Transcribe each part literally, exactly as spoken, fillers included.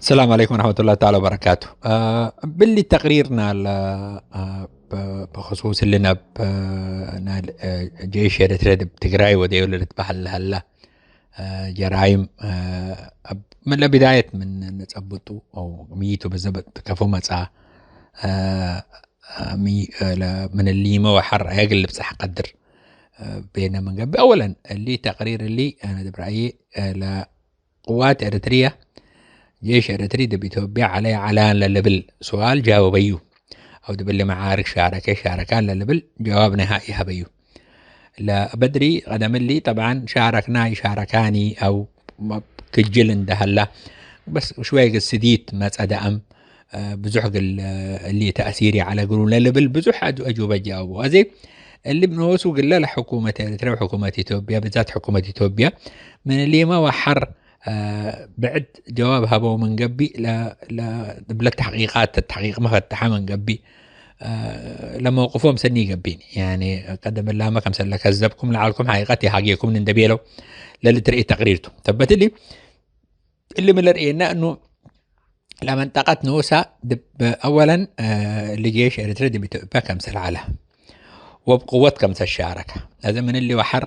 السلام عليكم ورحمة الله تعالى وبركاته. አ፣ እብሊ ተቅሪርና ለ፣ አ፣ በ-፣ በክሱስ እሊ ነብ፣ አ፣ ናል፣ አ፣ ጄሽ ኤረትርየ ዲብ ትግራይ ወደዩ ለልትበሀል ለሀላ፣ አ፣ ጀራይም፣ አ፣ እብ፣ ምን ለቢዳየት ምን ንጸብጡ አው ሚቱ ብዘበጥ ከፎ መጽአ፣ አ፣ አ፣ ሚ፣ አ፣ ለ-፣ ምን እሊመ ወሐር አየ እግል ልብጸሕ ቀድር፣ አ፣ ቤነ ምን ገብእ። አወለን እሊ ተቅሪር እሊ አነ ዲብ ረአዬ፣ አ፣ ለ ቅዋት ኤረትርየ፣ ጄሽ ኤረትሪ ዲብ ኢትዮጵየ ዐለ የዐላን ለልብል ሱኣል ጃወበዩ። አው ዲብ እሊ መዓርክ ሻረከ፣ ሻረካን ለልብል ጀዋብ ነሃኢ ሀበዩ። ለበድሪ ቀደም እሊ ጠብዓን ሻረክና ይሻረካኒ አው ክጅል እንደ ሀላ፣ በስ ሽወይ እግል ስዲት መጸ ደአም፣ አ፣ ብዙሕ እግል፣ አ፣ እሊ ተእሲር ይዐለ እግሉ ለልብል ብዙሕ አጁ-፣ አጁበ ጀአቡ። አዜ እሊ ብኖሱ እግለ ለሕኩመት ኤረትርየ ወሕኩመት ኢትዮጵየ፣ ብዛት ሕኩመት ኢትዮጵየ ምን እሊመ ወሐር አ፣ ብዕድ ጀዋብ ሀበው ምን ገብእ፣ ለ-፣ ለ-፣ እብለ ተሕቂቃት ተሕቂቅ መፈተሐ ምን ገብእ፣ አ፣ ለመውቅፎም ሰኒ ገብእኒ። ያኒ ቀደም እላመ ከምሰለ ከዘብኩም ለዐልኩም ሐቂቀት የሃጌኩም እንደ ቤለው ለልትርኢ ተቅሪር ቱ። ተበት እሊ፣ እሊ ምን ለርእየና እኑ ለመንጠቀት ኖሳ ዲብ አወለን፣ አ፣ እሊ ጄሽ ኤረትርየ ዲብ ኢትዮጵያ ከምሰል ዐለ። ወእብ ቅወት ከምሰ ሻረከ። አዜ ምን እሊ ወሐር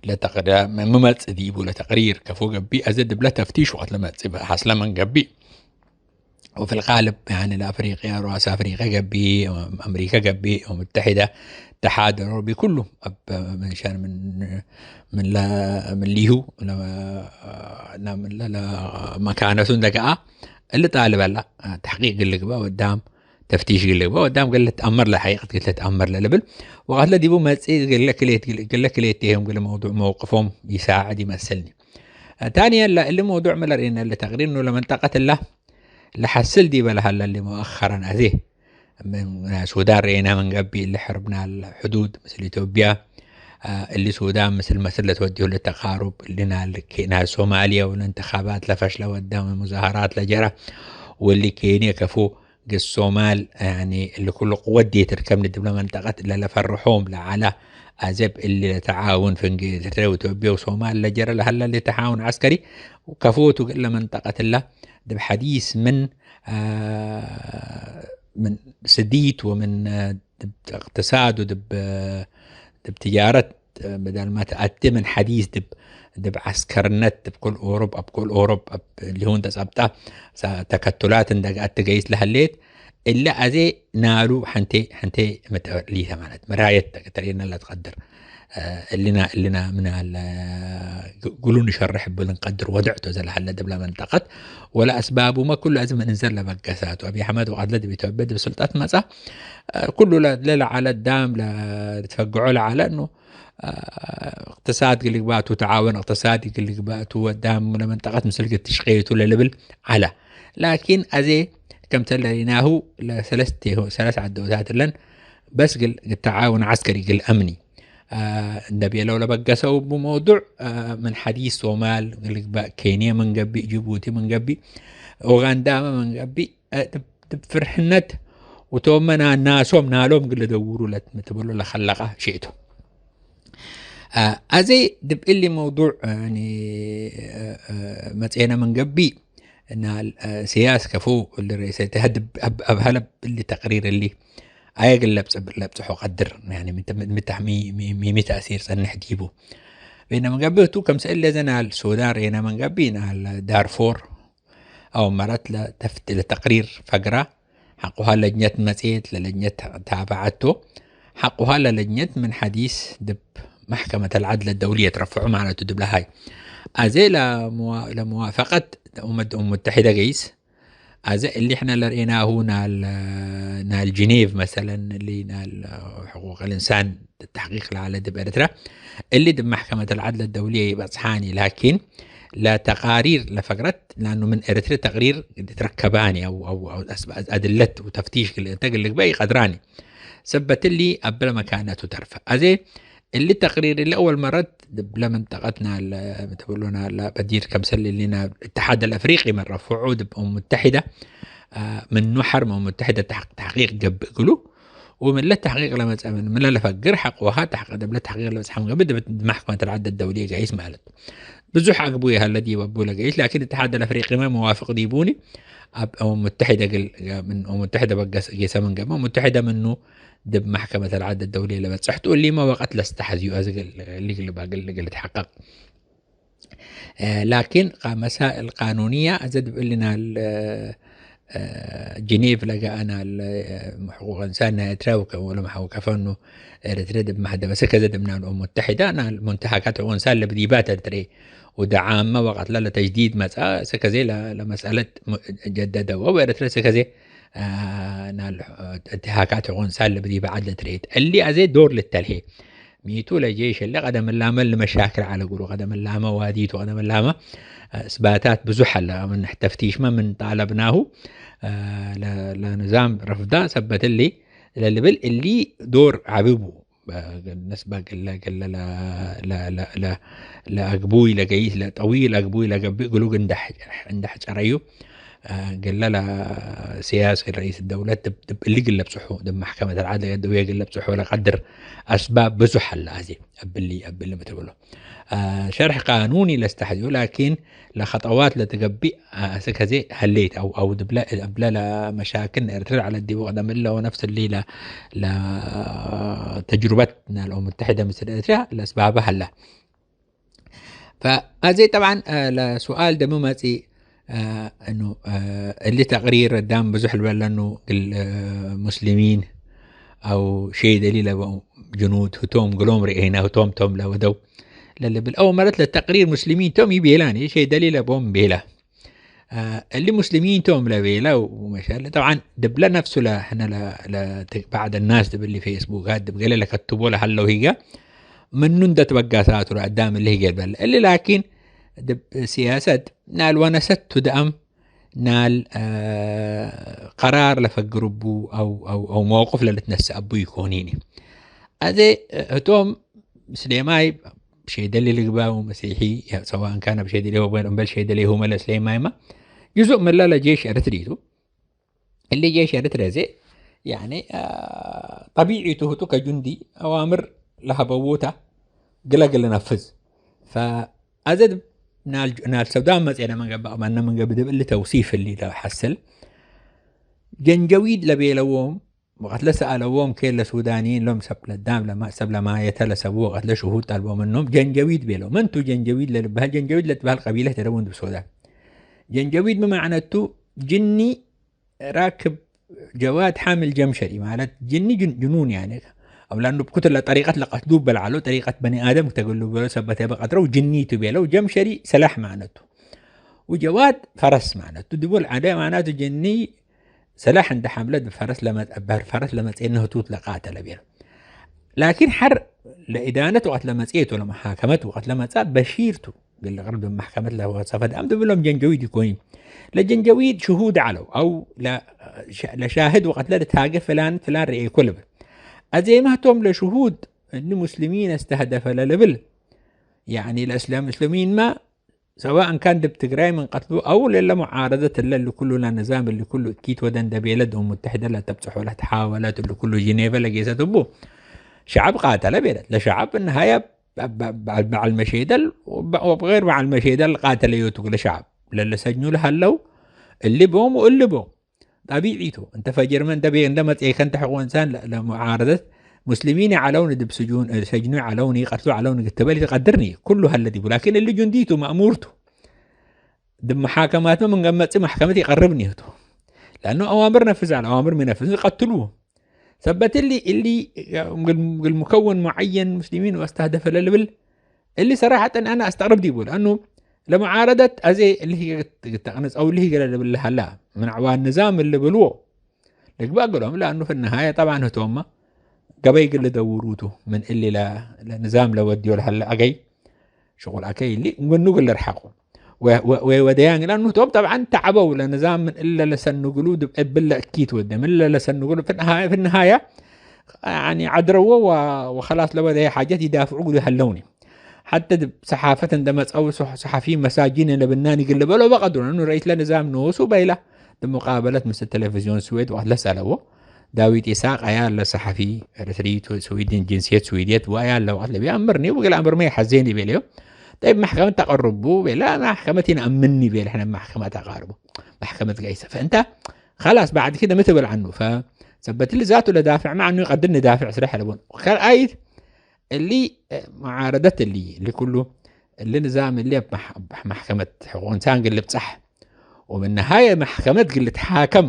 ለተቅደ-፣ ምን መጽእ ዲቡ ለተቅሪር ከፎ ገብእ፣ አዜ ዲብለ ተፍቲሽ ወቅት ለመጽእ ሐስለ ምን ገብእ። ወፊ ልቃልብ፣ ያኒ ለአፍሪቅያ፣ ሩአስ አፍሪቅያ ገብእ፣ አምሪከ ገብእ፣ ወሙተሒደ፣ እተሓድ አውሮቢ፣ ኩሉ እብ ምን ሸን ምን፣ ምን ለ-፣ ምን ሊሁ ለ-፣ ምን ለ-፣ ለመካነቱ እንደ ገአ እሊ ጣልብ አላ ተሕቂቅ እግል ልግበእ ወዳም ተፍቲሽ እግል ልግበእ ወዳም እግል ልትአመር ለሐቂቀት እግል ልትአመር ለልብል ወቀት ለዲቡ መጽእ እግለ ክልኤት፣ እግለ ክልኤቴሆም እግል መውዱዕ መውቅፎም ይሳዕድ ይመስልኒ። ታንየ እሊ መውዱዕ ምን ለርእየነ እሊ ተቅሪር እኑ ለመንጠቀት እላ ለሐስል ዲበ ለሀለ እሊ መؤخرا አዜ ምን ሱዳን ርኤና ምን ገብእ እሊ ሕርብ ናል ሕዱድ ምስል ኢትዮጵያ፣ አ፣ እሊ ሱዳን ምስል መስር ለትወድዩ ለተቃሩብ፣ እሊ ናል ኬ-፣ ናል ሶማልያ ወለእንትኻባት ለፈሽለ ወዳም ሙዛሃራት ለጀረ፣ ወእሊ ኬንየ ከፎ ግስ ሶማል፣ ያኒ እሊ ኩሉ ቅወት ዲብ ትርከብ ዲብለ መንጠቀት ለለፈርሖም ለዐለ አዘብ እሊ ለተዓውን ፍንጌ ኤረትርየ ወኢትዮጵያ ወሶማል ለጀረ ለሀለ እሊ ተዓውን ዐስከሪ ከፎቱ እግለ መንጠቀት እለ ዲብ ሐዲስ ምን አ፣ ምን ስዲት ወምን፣ አ፣ ዲብ እቅትሳድ ወዲብ፣ አ፣ ዲብ ትጃረት፣ አ፣ በዳል ማ ተአቴ ምን ሐዲስ ዲብ፣ ዲብ ዐስከርነት ዲብ ኩል ኦሮብ፣ አብ ኩል ኦሮብ፣ አብ ሊሁን ተጸብጣ፣ ሳ-፣ ተከቱላት እንደ ገአት ትገይስ ለሀሌት፣ እለ አዜ ናሉ ሐንቴ፣ ሐንቴ መተሊተ ማለት መራየት ተርእየነ ለትቀድር። እልና፣ እልና ምን አለ ግ-፣ ግሉ ንሸርሕ እቡ ልንቀድር ወድዕቶ ዘለሀለ ዲብለ መንጠቀት፣ ወለ አስባቡመ ኩሉ አዜ ምን እንዘር ለበገሳቱ። አብይ አሕመድ ወቀት ለዲብ ኢትዮጵያ ዲብ ስልጠት መጽአ፣ ኩሉ ለ-፣ ለለዐለ ዳም ለትፈግዖ ለዐለ እኑ፣ እቅትሳድ ግልግባቱ፣ ተዓውን እቅትሳድ ግልግባቱ፣ ወዳም ለመንጠቀት ምስል ግትሽቄቱ ለልብል ዐለ። ላኪን አዜ ከምተ ለሪናሁ ለሰለስቴሁ፣ ሰለስ ዐዶታት እለን በስ ግል ተዓውን ዐስከሪ ግል አምኒ። አ፣ እንደ ቤለው ለበገሰው እቡ መውዱዕ፣ አ፣ ምን ሐዲስ ሶማል ልግባእ፣ ኬንየ ምን ገብእ፣ ጅቡቲ ምን ገብእ፣ ኡጋንዳመ ምን ገብእ፣ አ፣ ድብ፣ ድብ ፍርሕነት ወቶመ ና-፣ ናሶም ናሎም እግል ልደውሩ ለትምትብሎ ለከለቀ ሽእቱ። አ፣ አዜ ድብ እሊ መውዱዕ፣ ያኒ፣ አ፣ አ፣ መጽኤነ ምን ገብእ፣ ናል፣ አ፣ ስያስ ከፎ እሊ ርኤሰ ተሀድብ አብ-፣ አብሀለ እሊ ተቅሪር እሊ አየ እግል ለብጽ-፣ ለብጽሖ ቀድር፣ ያኒ ምን ተ-፣ ምን ተ-፣ ሚ-፣ ሚ-፣ ሚ-፣ ሚ ተእሲር ጸንሕ ዲቡ። ቤነ ምን ገብእ ቱ፣ ከምሰ እሊ ዘ ናል ሱዳን ርኤነ ምን ገብእ፣ ናል ዳርፎር አው መረት ለተፍት-፣ ለተቅሪር ፈግራ፣ ሐቆሃ ለጅነት መጽኤት፣ ለለጅነት ታበዐቶ፣ ሐቆሃ ለለጅነት ምን ሐዲስ ድብ መሕከመት አልዐድል አደውልየ ትረፍዑ ማለቱ ድብ ለሀይ። አዜ ለመዋ-፣ ለመዋፈቀት ኡመት፣ ኡመት ሙተሒደ ገይስ፣ አዜ እሊ ሕነ ለርኤናሁ ናል፣ ናል ጅኔቭ መሰለን፣ እሊ ናል ሕቁቅ ልእንሳን ተሕቂቅ ለዐለ ድብ ኤረትራ፣ እሊ ድብ መሕከመት አልዐድል አደውልየ ይበጽሓኒ፣ ላኪን ለተቃሪር ለፈግረት፣ ለአኑ ምን ኤረትርየ ተቅሪር ትረከባኒ፣ አው፣ አው፣ አው አስበ-፣ አድለት ወተፍቲሽ ግል እንተ ግል ልግበእ ኢቀድራኒ። ሰበት እሊ አብለ መካነቱ ተርፈ። አዜ እሊ ተቅሪር እሊ አወል መረት ዲብለ መንጠቀትና ለ-፣ ትብሉና ለበዲር ከምሰል እሊ ናብ እትሓድ አልአፍሪቂ መን ረፍዑ ዲብ እም ሙተሒደ፣ አ፣ ምኑ ሐር እም ሙተሒደ ተሕ-፣ ተሕቂቅ ገብእ እግሉ፣ ወምን ለተሕቂቅ ለመጽአ ምን፣ ምን ለለፈግር ሐቅ ወሃ ተሕቅ-፣ ዲብለ ተሕቂቅ ለበጽሐ ምን ገብእ ዲብ መሕከመት አልዐድል አደውልየ ጋይስ ማለት። ብዙሕ አግቡይ ሀለ ዲብ አቡ ለገይስ፣ ላኪን እትሓድ አልአፍሪቂመ መዋፍቅ ዲቡኒ፣ አብ አመም ሙተሐደ እግል፣ ምን አመም ሙተሐደ በገስ ጌሰ ምን ገብእ፣ አመም ሙተሐደ ምኑ ዲብ መሕከመት አልዓድል ደውልየ ለበጽሕቱ፣ እሊመ ወቀት ለስተሐዝዩ አዜ እግል፣ እሊ እግል ልትሐቀቅ። እ፣ ላኪን ቃ መሳእል ቃኑንያ አዜ ዲብ እሊ ናል፣ እ፣ እ፣ ጅኔቭ ለገአ ናል፣ እ፣ ሕቁቅ እንሳን ናይ ኤርትራ ወከ-፣ ወለመ-፣ ወከፈኑ ኤረትርየ ዲብ መሕደመ ሰከዘ ዲብ ናል አመም ሙተሐደ ናል ሙንተሃካት ሕቁቅ እንሳን ለብዲባት ኤረትርየ ወደዓመ ወቀትለ ለተጅዲድ መጽአ ሰከዜ ለ-፣ ለመስአለት ሙ-፣ ጀደደወ ወኤረትርየ ሰከዜ፣ አ፣ ናል እንተሃካት ሕቁቅ እንሳን ለብዲበ ዐድ ለትርኤት። እሊ አዜ ዶር ልተልሄ ሚቱ ለጄሽ እሊ ቀደም ላመ ለመሻክል ዐለ ጉሩ፣ ቀደም ላመ ዋዲቱ፣ ቀደም ላመ፣ አ፣ እስባታት ብዙሕ አለ። ምን ተፍቲሽመ ምን ጣለብናሁ፣ አ፣ ለ-፣ ለንዛም ረፍዳ ሰበት እሊ ለልብል እሊ ዶር ዐቢ ቡ። ነስበ ገለ፣ ገለ ለ-፣ ለ-፣ ለ-፣ ለ-፣ ለአግቡይ ለገይስ፣ ለጠዊል አግቡይ ለገብእ ግሉግ እንደ ሐ-፣ እንደ ሐጨረዩ፣ አ፣ ገለ ለስያስ ረኢስ ደውለት ድብ፣ ድብ እሊ ግለ ብጽሑ፣ ድብ መሕከመት አልዓድል ደውየ ግለ ብጽሑ ለቀድር አስባብ ብዙሕ አለ። አዜ እብሊ፣ እብሊ ምትብሎ፣ አ፣ ሸርሕ ቃኑኒ ለስተሐዝዩ፣ ላኪን ለኸጠዋት ለትገብእ፣ አ፣ አስክ አዜ ሀሌት አው፣ አው ድብለ፣ እብለ ለመሻክል ኤረትርየ ዐለት ዲቡ ቀደም እለ ወነፍስ እሊ ለ-፣ ለተጅሩበት ናል አመም ሙተሐደ ምስል ኤረትርያ ለአስባበ ሀላ። ፈአዜ ጠብዓን፣ አ፣ ለሱኣል ደመ መጽእ፣ አ፣ እኑ፣ አ፣ እሊ ተቅሪር አዳም ብዙሕ ልበለኑ ግል፣ አ፣ ሙስሊሚን አው ሼደሊ ለበው ጅኑድ ህቶም ግሎም ርኤና ህቶም ቶም ለወደው ለልብል አው መረት ለተቅሪር ሙስሊሚን ቶም ይቤላኒ ሼደሊ ለቦም ቤላ። አ፣ እሊ ሙስሊሚን ቶም ለቤለው መሻለ። ጠብዓን ድብለ ነፍሱ ለሕነ ለ-፣ ለ-፣ ባዕድ ናስ ድብሊ ፌስቡካት ድብ ገሌ ለከትቦ ለሀለው ሂገ ምኑ እንደ ትበጋሳቱ ለአዳም እሊ ሂገ ልበለ። እሊ ላኪን ድብ ሲያሰት ናል ወነሰት ቱ ደአም ናል፣ አ፣ ቀራር ለፈግር እቡ አው፣ አው፣ አው መወቅፍ ለልትነሰእ እቡ ይኮኒኒ። አዜ ህቶም ስሌማይ ሼደሊ ልግባው መሲሒ፣ ሰዋእን ካነ ብሼደሌሁ ወበል እምበል ሼደሌሁመ ለስሌማይመ፣ ጅዙእ ምንለ ለጄሽ ኤረትሪ ቱ። እሊ ጄሽ ኤረትሪ አዜ፣ ያኒ፣ አ፣ ጠቢዒ ቱ ህቱ ከጁንዲ አዋምር ለሀበውታ ግለ ግል ነፍዝ። ፈአዜ ድብ ናል፣ ናል ሰውዳን መጽኤ ለመንገባእ ማነ መንገብ ድብ እሊ ተውሲፍ እሊ ለሐስል ጀንጀዊድ ለቤለዎም ወቀት ለሰአለዎም፣ ኬን ለሱዳንይን ሎም ሰብ ለዳም ለማ-፣ ሰብ ለማየተ ለሰቡ ወቀት ለሽሁድ ጠልቦ ምኖም፣ ጀንጀዊድ ቤለው። መን ቱ ጀንጀዊድ ለልበሀል? ጀንጀዊድ ለትበሀል ቀቢለት ተ ደቡን ዲብ ሱዳን። ጀንጀዊድ ሚ መዕነቱ? ጅኒ ራክብ ጀዋድ ሓምል ጀምሸሪ፣ ማለት ጅኒ ጅን-፣ ጅኑን ያኒ። አው ላኑ ብኩት ለጠሪቀት ለቀትሉ በልዓሎ፣ ጠሪቀት በኒ አደም ተገሉ በሎ፣ ሰበት በቀትረው ጅኒ ቱ ቤለው። ጀምሸሪ ሰላሕ ማዕነቱ። ወጀዋድ ፈረስ ማዕነቱ። ድቡል ዐደ ማዕነቱ ጅኒ ሰላሕ እንደ ሐምለ ፈረስ ለመ-፣ ፈረስ ለመጽኤነ ህቱት ለቃተለ ቤለ። ላኪን ሐር ለኢዳነት ወቀት ለመጽኤት ወለመሓከመት ወቀት ለመጽአ በሺር ቱ። ግል ቅርብ መሕከመት ለወሰፈ ደአም ድብሎም ጀንጀዊድ ይኮኒ። ለጀንጀዊድ ሽሁድ ዐለው አው ለ-፣ ለሻህድ ወቀት ለልትሃገ ፍላን ፍላን ርኤኮ ልብል። አዜመ ህቶም ለሽሁድ እኒ ሙስሊሚን አስተህደፈ ለልብል። ያኒ ለእስላም ሙስሊሚንመ ሰዋእን ካን ዲብ ትግራይ ምን ቀትሉ አው ለለ ሙዓረደት እለ እሊ ኩሉ ለንዛም እሊ ኩሉ እኪት ወደን ደቤለ ደኡም ሙተሕደ ለተብጽሖ ለትሓወለት እሊ ኩሉ ጂኔቨ ለጌሰት እቡ ሸዐብ ቃተለ ቤለት። ለሸዐብ እነሃየ በ-፣ በ-፣ በ-፣ በዐል መሼደል ወበ-፣ ወብገይር በዐል መሼደል ቃተለዮቱ ለሸዐብ ለለሰጅኑ ለሀለው እሊ ቦም ወእሊ ቦም። ጠቢዒ ቱ። እንተ ፈጅርመ እንደ ቤ-፣ እንደ መጽኤከ እንተ ሕቁቅ እንሳን ለ-፣ ለሙዓረደት ሙስሊሚን ዐለውኒ ዲብ ስጁን፣ ሰጅኑ ዐለውኒ፣ ቀትሉ ዐለውኒ ክትበል ኢትቀድርኒ። ኩሉ ሀለ ዲቡ። ላኪን እሊ ጁንዲ ቱ መእሙር ቱ። ዲብ መሓከማትመ ምን ገመጽእ መሕከመት ኢቀርብኒ ቱ። ለአኑ አዋምር ነፍዝ ዐለ፣ አዋምር ሚ ነፍዝ ቀትሉ። ሰበት እሊ፣ እሊ እግል፣ እግል ሙከውን ሙዐየን ሙስሊሚን ወአስተህደፈ ለልብል እሊ ሰራሐተን አነ አስተቅርብ ዲቡ። ለአኑ ለሙዓረደት አዜ እሊ ህይ ግድ ተቅንጽ አው እሊ ህይ ገለ ልብል ሀላ። ምን አዕዋን ንዛም እሊ ብልዎ ልግባእ እግሎም። ለአኑ ፊ ነሃየ ጠብዓን ህቶምመ ገበይ እግል ልደውሩ ቱ። ምን እሊ ለ-፣ ለንዛም ለወድዮ ለሀለ አገይ ሽቁል አከይ እሊ ምኑ እግል ልርሐቁ። ወ-፣ ወ-፣ ወወደያን ለአኑ ህቶም ጠብዓን ተዐበው ለንዛም ምን እለ ለሰኑ እግሉ ድብ እብለ እኪት ወደ። ምን እለ ለሰኑ እግሉ ፊ ነሃየ፣ ፊ ነሃየ ያኒ ዐድረዎ ወ-፣ ወኸላስ ለወደየ ሓጀት ይዳፍዑ እግሉ ሀለውኒ። ሐተ ዲብ ሰሓፈት እንደ መጽአው ሶሕ-፣ ሰሓፊ መሳጂን ለብናን እግል ልበሎ በቀድሮ፣ ለአኑ ረኢስ ለንዛም ኖሱ በይላ። ዲብ ሙቃበለት ምስል ቴሌቪዝዮን ስዌድ ወቅት ለሰአለዎ፣ ዳዊት ኢሳቅ አያ ለሰሓፊ ኤረትሪ ቱ-፣ ስዊድን ጅንስየት ስዊድየት ወአያ ለወቅት ለቤ አምርኒ ወእግል አምርመ ይሐዜኒ ቤለዮ። ጠይብ፣ መሕከመት ተቀርቡ ቤለ፣ መሕከመት ይነአምኒ ቤለ፣ ሕነ መሕከመት አቃርቡ፣ መሕከመት ገይሰ። ፈእንተ፣ ከላስ፣ ባዕድ ክደ ሚ ትብል ዐኑ? ፈሰበትሊ ዛቱ ለዳፍዕ መ ዐኑ ቀድር ንዳፍዕ ስረሕ ለቡን። ከልኣይት፣ እሊ፣ እ፣ መዓረደት እሊ፣ እሊ ኩሉ፣ እሊ ንዛም እሊ እብ መሕ-፣ መሕከመት ሕቁቅ እንሳን ግል ልብጻሕ። ወምን ነሃየ መሕከመት ግል ልትሓከም።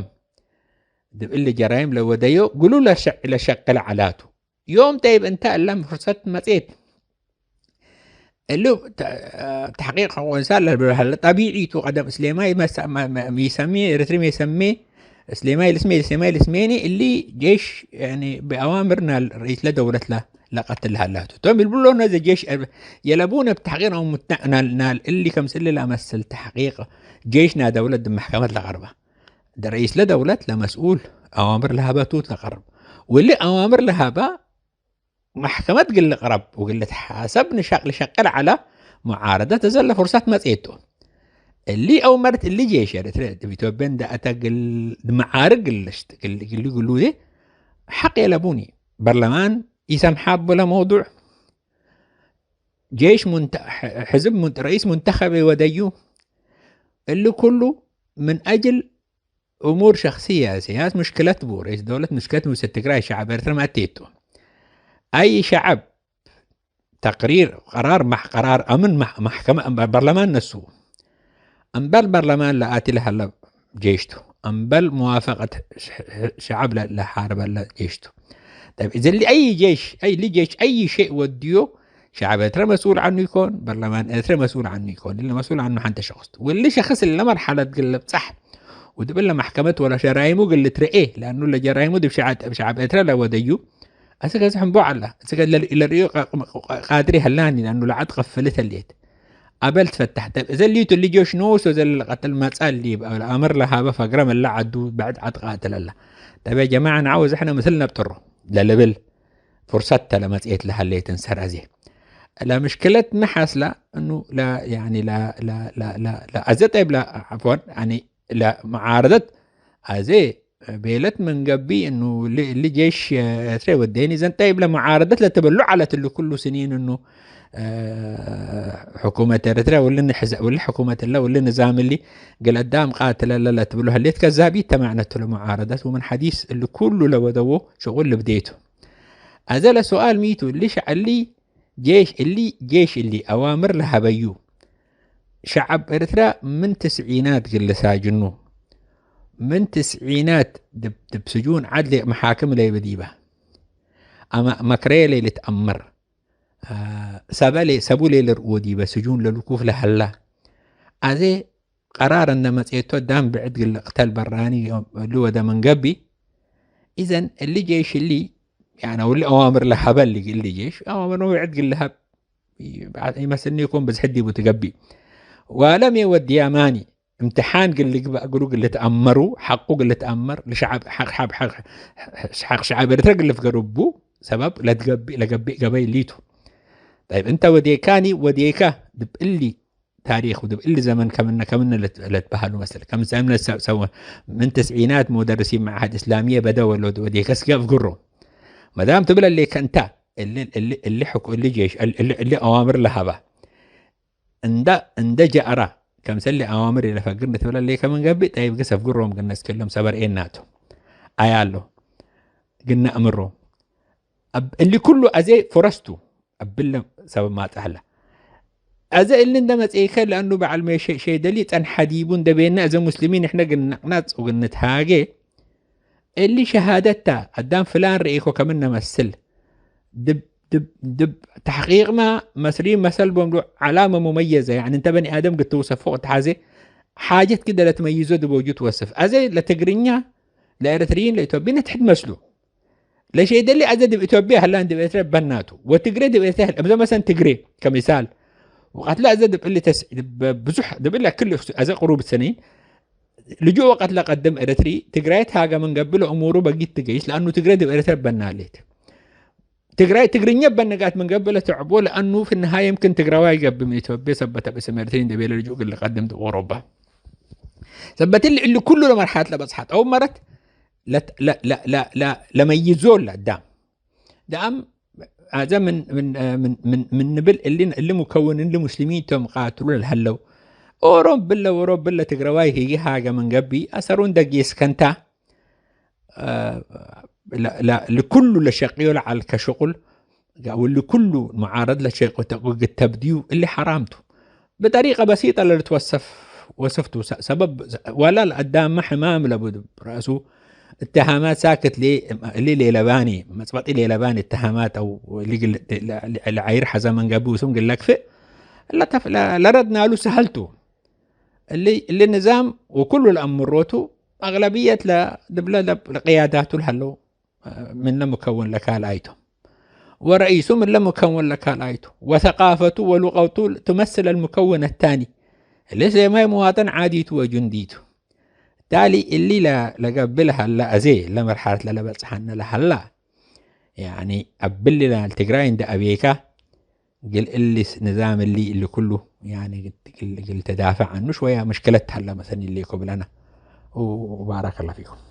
ዲብ እሊ ጀራይም ለወደዮ ግሉ ለሸ-፣ ለሸቅል ዐላቱ። ዮም ጠይብ እንተ እለ ፍርሰት መጽኤት። እሉ ተ-፣ ተሕቂቅ ሕቁቅ እንሳን ለልብሎ ሀለ ጠቢዒ ቱ። ቀደም እስሌማይ መሰ-፣ መ-፣ መ-፣ ሚሰሜ፣ ኤረትሪ ሚሰሜ፣ እስሌማይ ልስሜ፣ እስሌማይ ልስሜኒ፣ እሊ ጄሽ፣ ያኒ፣ ብአዋምር ናል ረኢስ ለደውለት ለ-፣ ለቀትል ሀላቱ። ቶም ልብሎ ነዘ ጄሽ፣ የለቡነ ብተሕቂቅ ነው ሙትነ-፣ ናል፣ ናል እሊ ከምስል ለመስል ተሕቂቅ ጄሽ ና ደውለት ድ መሕከመት ለቀርባ። ድ ረኢስ ለደውለት ለመስኡል አዋምር ለሀበቱ ለቀርብ። ወሊ አዋምር ለሀባ መሕከመት ግል ልቅረብ ወግል ልትሓሰብ ንሸቅ-፣ ልሸቅል ዐለ ሙዓረደት እዘ ለፍርሰት መጽኤቱ። እሊ አውመርት እሊ ጄሽ ኤረትርየ ዲብ ኢትዮጵየ እንደ አተ ግል መዓርግ ግል ልሽት-፣ ግል፣ ግል ግሉ ሐቅ የለቡኒ። በርለማን ኢሰምሐ እቡ ለመውዱዕ። ጄሽ ሙንተ-፣ ሕ-፣ ሕዝብ ሙን-፣ ረኢስ ሙንተኸብ ወደዩ። እሊ ኩሉ ምን አጅል እሙር ሸክስየ፣ ሲያስ ሙሽክለት ቡ፣ ረኢስ ደውለት ሙሽክለት ቡ፣ ትግራይ ሸዐብ ኤረትርየ መአቴቱ። አይ ሸዐብ ተቅሪር፣ ቀራር፣ መሕ-፣ ቀራር አምን መሕ-፣ መሕከመ፣ በርለማን ነሱ። እምበል በርለማን ለአቲ ለሀለ ጄሽ ቱ፣ እምበል መዋፈቀት ሸ-፣ ሸዐብ ለ-፣ ለሓርበለ ጄሽ ቱ። ጠይብ፣ እዘሊ አይ ጄሽ፣ አይ፣ እሊ ጄሽ አይ ሸይ ወድዮ፣ ሸዐብ ኤረትርየ መስኡል ዐኑ ኢኮን፣ በርለማን ኤረትርየ መስኡል ዐኑ ኢኮን። እሊ መስኡል ዐኑ ሐንተ ሸክስ ቱ። ወእሊ ሸክስ እለ መርሐለት ግል ልብጻሕ ወዲብ እለ መሕከመት ወለ ጀራይሙ ግል ልትረኤ፣ ለአኑ ለጀራይሙ ዲብ ሸዐ-፣ ሸዐብ ኤረትርየ ለወደዩ፣ አስክ ሕንቦ ዐለ። አስክ ለርእዮ ቃ-፣ ቃድር ሀላኒ፣ ለአኑ ለዐድ ቀፍልት ህሌት። አበል ትፈተሕ። ጠብ እዘ ሊቱ እሊ ጆሽ ኖሶ እዘ ለቀትል መጽአ እሊ፣ አምር ለሀበ ፈግረ ምለ ዐዱ ብዕድ ዐድ ቃትል አለ። ጠብ ያ ጀማዐ ነዐውዝ ሕነ ምስል ነብጥሮ ለልብል ፍርሰት ተ ለመጽኤት ለሀሌት እንሰር አዜ። ለምሽክለት ሚ ሐስለ እኑ ለ-፣ ያኒ ለ-፣ ለ-፣ ለ-፣ ለ-፣ ለ-፣ አዜ ጠይብ ለ-፣ ዐፍወን፣ ያኒ ለመዓረደት አዜ ቤለት ምን ገብእ እኑ ል-፣ እሊ ጄሽ ኤረትርየ ወዴኒ ዘን ጠይብ ለመዓረደት ለትበሉ ዐለት እሊ ኩሉ ስኒን እኑ፣ እ፣ ሕኩመት ኤረትርየ ወሊ ንሕዘ-፣ ወሊ ሕኩመት እለ ወሊ ንዛም እሊ ግል አዳም ቃትለ እለ ለትብሎ ህሌት ከዛቢት ተ መዕነቱ ለመዓረደት ወምን ሐዲስ እሊ ኩሉ ለወደዎ ሽቁል ልብዴቱ። አዜ ለሱኣል ሚቱ እሊ ሸዐሊ ጄሽ እሊ፣ ጄሽ እሊ አዋምር ለሀበዩ ሸዐብ ኤረትርያ ምን ትስዒናት እግል ልሳጅኑ፣ ምን ትስዒናት ዲብ፣ ዲብ ስጁን ዐድ ሌቅ መሓክም ለይበ ዲበ፣ አመ መክረየ ለይልትአመር፣ አ፣ ሰበ ሌ-፣ ሰቡ ሌልርኡ ዲበ ስጁን ለልኩፍ ለሀላ። አዜ ቀራር እንደ መጽኤቶ ዳም ብዕድ እግል ልቅተል በራኒ እሉ ወደ ምን ገብእ። ኢዘን እሊ ጄሽ እሊ፣ ያኒ እሊ አዋምር ለሀበ እሊ፣ እሊ ጄሽ አዋምር ብዕድ እግል ልሀብ ኢመስልኒ ይኮን ብዝሕት ዲቡ ትገብእ። ዋለም የወድያማኒ እምትሓን እግል ልግበእ እግሉ እግል ልትአመሩ፣ ሐቁ እግል ልትአመር፣ ለሸዐብ ሐቅ፣ ሐቅ፣ ሐቅ፣ ሐቅ ሸዐብ ኤረትርየ እግል ልፍገሩ እቡ ሰበብ ለትገብእ፣ ለገብእ ገበይ ሊቱ። ጠይብ፣ እንተ ወዴካኒ ወዴካ ዲብ እሊ ታሪክ ወዲብ እሊ ዘመን ከምነ፣ ከምነ ለት-፣ ለትበሀሉ መሰል፣ ከምሰ እምነ ሰ-፣ ሰው ምን ትስዒናት ሙደርሲን መዓህድ እስላሚየ በደ ወለ ወዴከ እስከ እፍግሮ። መዳም ትብል እሌከ እንተ፣ እሊ፣ እሊ፣ እሊ ሕኩ-፣ እሊ ጄሽ፣ እሊ፣ እሊ፣ እሊ አዋምር ለሀባ። እንደ፣ እንደ ጀአራ፣ ከምሰሊ አዋምር ኢለፈግር ንትብል እሌከ ምን ገብእ፣ ጠይብ ግስ እፍግሮም ግነ እስክሎም ሰበር ኤናቱ። አያሎ። ግነ እምሮ። እብ-፣ እሊ ኩሉ አዜ ፎረስቱ እብለ ሰበብ ማጽእ ሀለ። አዜ እሊ እንደ መጽኤከ፣ ለአኑ በዐል ሜ ሸ-፣ ሸይደሊ ጸንሐ ዲቡ እንደ ቤነ፣ አዜ ሙስሊሚን ንሕነ ግንቅነጽ ወግንትሃጌ፣ እሊ ሸሃደት ተ፣ አዳም ፍላን ርኤኮ ከምነ መስል፣ ድብ፣ ድብ፣ ድብ ተሕቂቅመ መስሪን መሰል ቦም ዐላመ ሙመየዘ፣ ያኒ እንተ በኒ አደም ግትውሰፎ ወተሐዜ፣ ሓጀት ግደ ለትመይዞ ድብ ወጁ ትወስፍ። አዜ ለትግርኛ፣ ለኤረትርይን፣ ለኢትዮጵይን ትሕት መስሉ። ለሸይደሊ አዜ ዲብ ኢትዮጵየ ህላን ዲብ ኤረትርየ በናቱ፣ ወትግሬ ዲብ ኤረትርየ ህለ። እብዘ መሰለን ትግሬ ከምሳል፣ ወቀትለ አዜ ዲብ እሊ ተስ-፣ ዲብ ብዙሕ፣ ዲብ እሊ ክል አዜ ቅሩብ ሰኒን፣ ልጁእ ወቀትለ ቀድም ኤረትሪ፣ ትግራይት ሃገ ምን ገብእ ለእሙሩ በጊት ትገይስ፣ ለአኑ ትግሬ ዲብ ኤረትርየ በናሌት። ትግራይ ትግርኛ በነጋት ምን ገብእ ለትዕቦ፣ ለአኑ ፊ ነሃየ የምክን ትግራዋይ ገብእ ምን ኢትዮጵየ ሰበት አብ እስም ኤረትሪ እንዴ ቤለ ልጁእ እግል ልቀድም ዲብ ኦሮባ። ሰበት እሊ፣ እሊ ኩሉ ለመርሐለት ለበጽሐት አው መረት ለት-፣ ለ-፣ ለ-፣ ለ-፣ ለ-፣ ለመይዞ ለአዳም። ደአም አዘ ምን፣ ምን፣ ምን፣ ምን፣ ምን ንብል እሊ፣ እሊ ሙከውን እሊ ሙስሊሚን ቶም ቃትሉ ለልሀለው። ኦሮም ብለ፣ ኦሮም ብለ ትግረዋይ ህይ ሃገ ምን ገብእ አሰሩ እንደ ጌስከንታ፣ ለ-፣ ለ-፣ ለኩሉ ለሸቅዮ ለዐልከ ሽቁል፣ ወልኩሉ ሙዓረድ ለሸቅዮ ተቁ ግተብድዩ እሊ ሐራም ቱ። ብጠሪቀ በሲጠ ለልትወሰፍ ወሰፍቱ ሰ-፣ ሰበብ ወላ ለአዳመ ሕማም ለቡ ረአሱ እተሃማት ሳክት ሌ-፣ እሊ ሌለባኒ፣ መጽበጢ ሌለባኒ እተሃማት አው እሊ ግል-፣ ለ-፣ ለ-፣ ለዐይር ሐዘ መንገቢ ውሱም ግል ለክፍእ ለተፍ-፣ ለ-፣ ለረድናሉ ሰሀልቱ። እሊ፣ እሊ ንዛም ወኩሉ ለአምሮቱ አግለብየት ለድብለ ለብ-፣ ለቅያዳቱ ለሀለው ምነ ሙከውን ለካልኣይቱ፣ ወረኢሱ ምለ ሙከውን ለካልኣይቱ፣ ወሰቃፈቱ ወሉቀቱ ትመስል አልሙከውን አታኒ። እሊ ሴማይ መዋጥን ዓዲቱ ወጁንዲቱ። ታሊ እሊ ለ-፣ ለገብእ ለሀላ አዜ ለመርሐለት ለለበጽሐነ ለሀላ፣ ያኒ አብሊ ለትግራይ እንደ አቤካ፣ ግል እሊ ንዛም እሊ እሊ ኩሉ፣ ያኒ ግል፣ ግል ተዳፈዕ ዐኑ ሽወያ ምሽክለት ሀላ መሰኒ እሊ እኮ ብለና። ወባረከ ላሁ ፊኩም።